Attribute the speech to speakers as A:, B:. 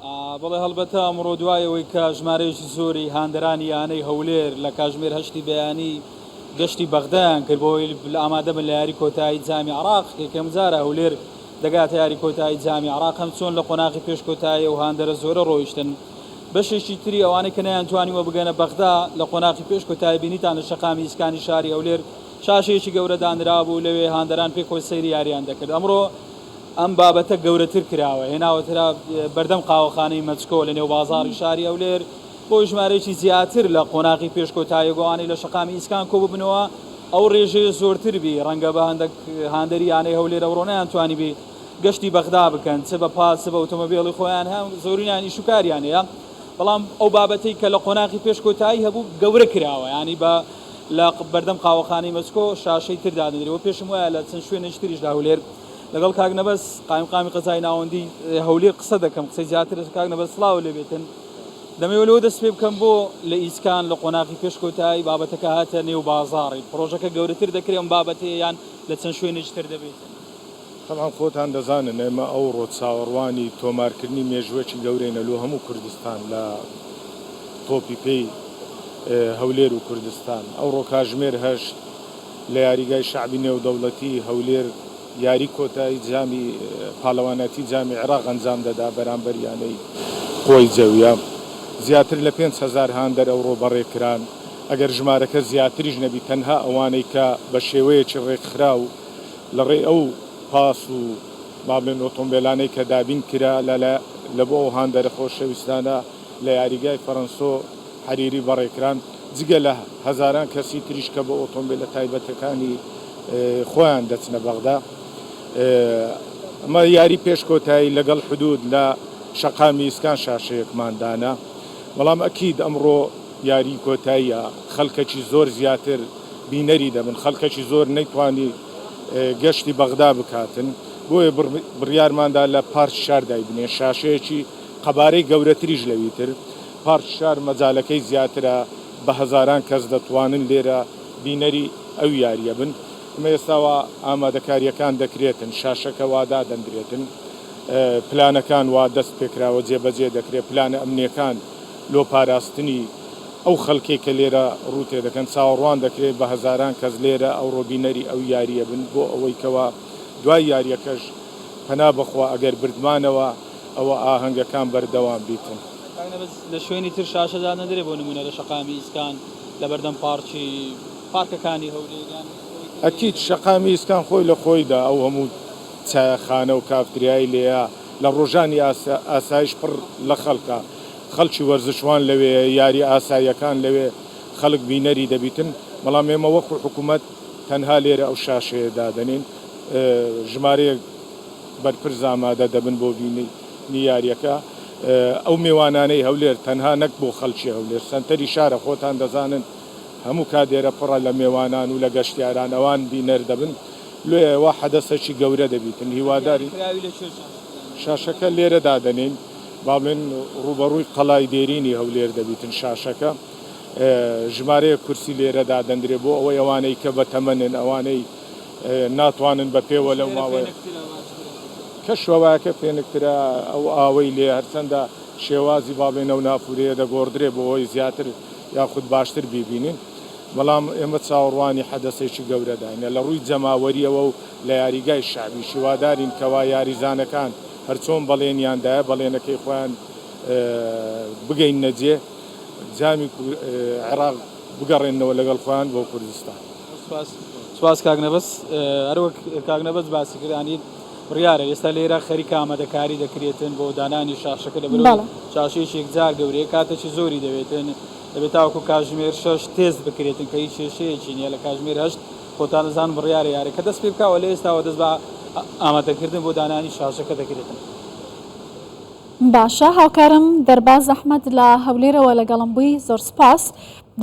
A: بەڵێ هەڵبەتە ئەمڕۆ دوای ئەوەی کە ژمارەیەکی زۆری هاندەرانی یانەی هەولێر لە کاژمێر هەشتی بەیانی گەشتی بەغدایان کرد بۆ ئەوەی ئامادە بن لە یاری کۆتایی جامی عراق یەکەم جارە هەولێر دەگاتە یاری کۆتایی جامی عراق هەم چۆن لە قۆناغی پێش کۆتایی و هاندەرە زۆرە ڕۆیشتن بەشێکی تری ئەوانەی کە نەیانتوانیوە بگەنە بەغدا لە قۆناغی پێش کۆتایی بینیتان لە شەقامی ئیسکانی شاری هەولێر شاشەیەکی گەورە دانرابوو لەوێ هاندەران پێکەوە سەیری یاریان دەکرد ئەمڕۆ ئەم بابەتە گەورەتر کراوە، هێناوەترە بەردەم قاوەخانەی مەچکۆ لە نێو بازاڕی شاری هەولێر، بۆ ژمارەیەکی زیاتر لە قۆناغی پێش کۆتایی گۆوانەی لە شەقامی ئیسکان کۆببنەوە، ئەو رێژەیە زۆرتر بی، رەنگە بە هەندەک هاندەری یانەی هەولێر ئەوڕۆ نەیانتوانیبی گەشتی بەغدا بکەن، چ بە پاس چ بە ئۆتۆمۆبێڵی خۆیان، هەم زۆرینەیان ئیش و کاریان هەیە، بەڵام ئەو بابەتەی کە لە قۆناغی پێش کۆتایی هەبوو گەورە کراوە، یانی بە لە بەردەم قاوەخانەی مەچکۆ شاشەی تر دادەنرێ و پێشم وایە لە چەند شوێنێکی تریش لە هەولێر. لەگەڵ کاک نەبەز قایمقامی قەزای ناوەندی هەولێر قسە دەکەم، قسەی زیاتر کاک نەبەز سڵاو لێ بێتن. دەمەوێت لەوە دەست پێ بکەم بۆ لە ئیسکان لە قۆناغی پێش کۆتایی بابەتەکە هاتە نێو بازاڕی پڕۆژەکە گەورەتر دەکرێت ئەم بابەتەیە یان لە چەند شوێنێکی تر دەبێت؟
B: تەبعەن خۆتان دەزانن ئێمە ئەوڕۆ چاوەڕوانی تۆمارکردنی مێژووەکی گەورەینە لۆ هەموو کوردستان لە تۆپی پێی هەولێر و کوردستان. ئەوڕۆ کاژمێر هەشت لە یاریگای شەعبی نێودەوڵەتی هەولێر یاری کۆتایی جامی پاڵەوانەتی جامی عێراق ئەنجام دەدا بەرامبەر یانەی قوەی جەویە. زیاتر لە 5000 هاندەر ئەوڕۆ بەڕێکران، ئەگەر ژمارەکە زیاتریش نەبی تەنها ئەوانەی کە بە شێوەیەکی ڕێکخراو لە ڕێی ئەو پاس و با بڵێن ئۆتۆمبێلانەی کە دابین کرا لە لە بۆ ئەو هاندەرە خۆشەویستانە لە یاریگای فەرەنسۆ حەریری بەڕێکران، جگە لە هەزاران کەسی تریش کە بە ئۆتۆمبێلە تایبەتەکانی خۆیان دەچنە بەغدا. ئەمە یاری پێش کۆتایی لەگەڵ حدود لە شەقامی ئیسکان شاشەیەکمان دانا، بەڵام ئەکید ئەمڕۆ یاری کۆتاییە، خەڵکەکی زۆر زیاتر بینەری دەبن، خەڵکەکی زۆر نەیتوانی گەشتی بەغدا بکاتن، بۆیە بڕیارماندا لە پارکی شار دایبنێن، شاشەیەکی قەبارەی گەورەتریش لەوی تر. پارک شار مەجالەکەی زیاترە، بە هەزاران کەس دەتوانن لێرە بینەری ئەو یارییە بن. ئەمە ئێستا وا ئامادەکارییەکان دەکرێتن، شاشەکە وا دادەندرێتن، پلانەکان وا دەست پێکراوە جێبەجێ دەکرێت، پلانە ئەمنییەکان لۆ پاراستنی ئەو خەڵکەی کە لێرە ڕوو تێدەکەن، چاوەڕوان دەکرێت بە هەزاران کەس لێرە ئەوڕۆ بینەری ئەو یارییە بن بۆ ئەوەی کەوا دوای یارییەکەش پەنا بەخوا ئەگەر بردمانەوە ئەوە ئاهەنگەکان بەردەوام بیتن.
A: کاک نەبەز لە شوێنی تر شاشە دانەدرێ بۆ نمونە لە شەقامی ئیسکان لەبەردەم پارکی پارکەکانی هەولێر یان ئەوەی تر
B: ئەکید شەقامی ئیسکان خۆی لە خۆیدا ئەو هەموو چایەخانە و کافتریای لێیە لە ڕۆژانی ئاسایش پڕ لە خەڵکە خەڵکی وەرزشوان لەوێیە یاری ئاساییەکان لەوێ خەڵک بینەری دەبیتن بەڵام ئێمە وەکو حکومەت تەنها لێرە ئەو شاشەیە دادەنێین ژمارەیەک بەرپرس ئامادە دەبن بۆ بینینی یارییەکە. ئەو مێوانانەی هەولێر تەنها نەک بۆ خەڵکی هەولێر، سەنتەری شارە خۆتان دەزانن هەموو کات لێرە پڕە لە مێوانان و لە گەشتیاران ئەوان بینەر دەبن. لۆیە وا حەدەسەکی گەورە دەبیتن. هیوادارین. شاشەکە لێرە دادەنێین با بڵێن ڕووبەڕووی قەڵای دێرینی هەولێر دەبیتن شاشەکە. ژمارەیەک کورسی لێرە دادەندرێ بۆ ئەوەی ئەوانەی کە بەتەمەنن ئەوانەی ناتوانن بە پێوە لەو ماوەیە کەشوهەوایەکە فێنکترە ئەو ئاوەی لێ هەرچەندە شێوازی با بڵێین ئەو نافورەیە دەگۆڕدرێ بۆ ئەوەی زیاتر یاخود باشتر بیبینین بەڵام ئێمە چاوەڕوانی حەدەسێکی گەورەداینە لە ڕووی جەماوەریەوە و لە یاریگای شەعبیش هیوادارین کەوا یاریزانەکان هەرچۆن بەڵێنیان دایە بەڵێنەکەی خۆیان بگەیننە جێ جامی عێراق بگەڕێننەوە لەگەڵ خۆیان بۆ کوردستان.
A: سپاس سپاس کاک نەبەز هەروەک کاک نەبەز باسی کرد ینی بڕیارە ئێستا لێرە خەریکە ئامادەکاری دەکرێتن بۆ دانانی شاشەکە لە بەرەوەی شاشەیەکی یەکجار گەورەیە کاتێکی زۆری دەوێتن دەبێت تاوەکو کاژمێر شەش تێست بکرێتن کە هیچ کێشەیەکی نییە لە کاژمێر هەشت خۆتان دەزان بڕیارە یاریەکە دەست پێ بکاوە لە ئێستاوە دەست بە ئامادەکردن بۆ دانانی شاشەکە دەکرێتن.
C: باشە هاوکارم دەرباز ئەحمەد لە هەولێرەوە لەگەڵم بووی زۆر سوپاس.